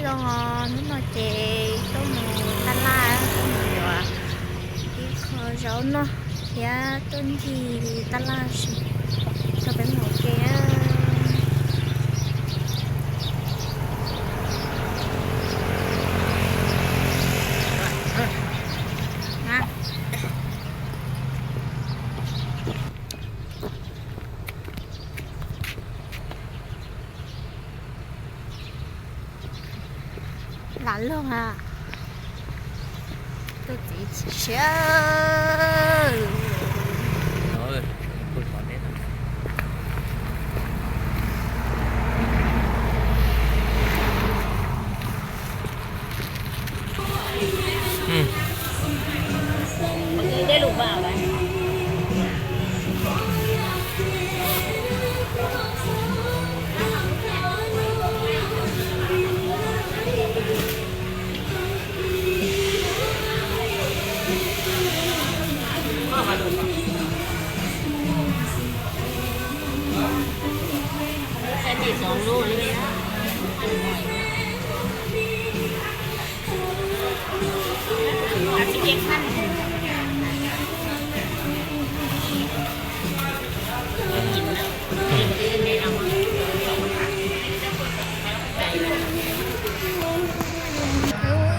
Hnub no ces tuaj mus taj laj, tuaj mus yuav ib qho zaub noj thiab tuaj ncig taj laj si, rau peb mus ua ke. Lam luag a, tus txiv siab. Wb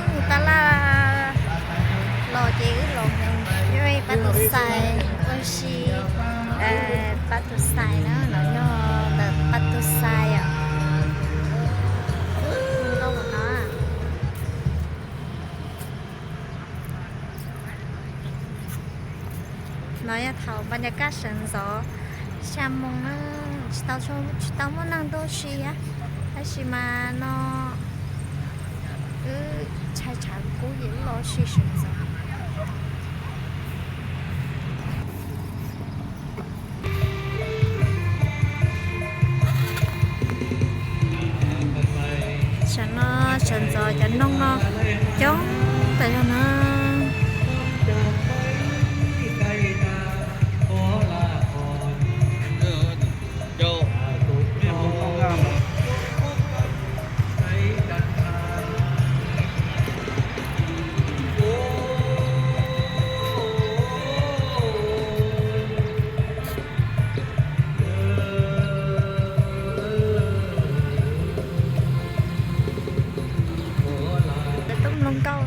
mus taj laj los ces wb los mus nyob pab tus xais ua si, pab tus xais na, los nyob ntawm pab tus xais os. Nkauj no. No yog thaum npa nyas kaj sawv ntxov xya moo na, tsis tau, tsis tau muaj neeg tuaj si thiab, tab sis mas no wb ntshai tshav kub ces wb los si sawv ntxov. Tam no sawv ntxov cov noog no coob tas zog na. Tub mloog nkauj.